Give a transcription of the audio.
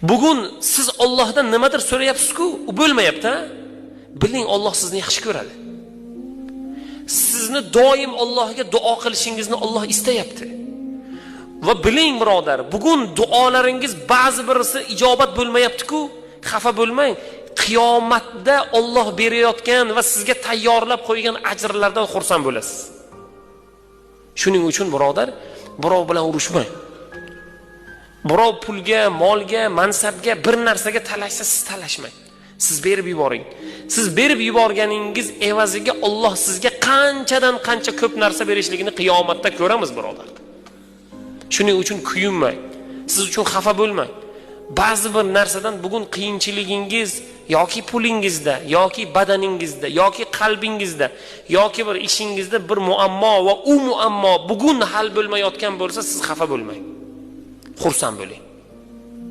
Bugun siz Allohdan nimadir so'rayapsiz-ku, u bo'lmayapti-a? Biling, Alloh sizni yaxshi ko'radi. Sizni doim Allohga duo qilishingizni Alloh istayapti. Va biling birodar, bugun duolaringiz ba'zi birisi ijobat bo'lmayapti-ku, xafa bo'lmang. Qiyomatda Alloh berayotgan va sizga tayyorlab qo'ygan ajrlardan xursand bo'lasiz. Shuning uchun birodar, birov bilan urushmang. Birov pulga, molga, mansabga, bir narsaga talashsa, siz talashmang. Siz berib yuboring. Siz berib yuborganingiz evaziga Alloh sizga qanchadan qancha ko'p narsa berishligini qiyomatda ko'ramiz birodar. Shuning uchun kuyinmang. Siz uchun xafa bo'lmang. Ba'zi bir narsadan bugun qiyinchiligingiz yoki pulingizda, yoki badaningizda, yoki qalbingizda, yoki bir ishingizda bir muammo va u muammo bugun hal bo'lmayotgan bo'lsa, siz xafa bo'lmang. Xursand bo'ling.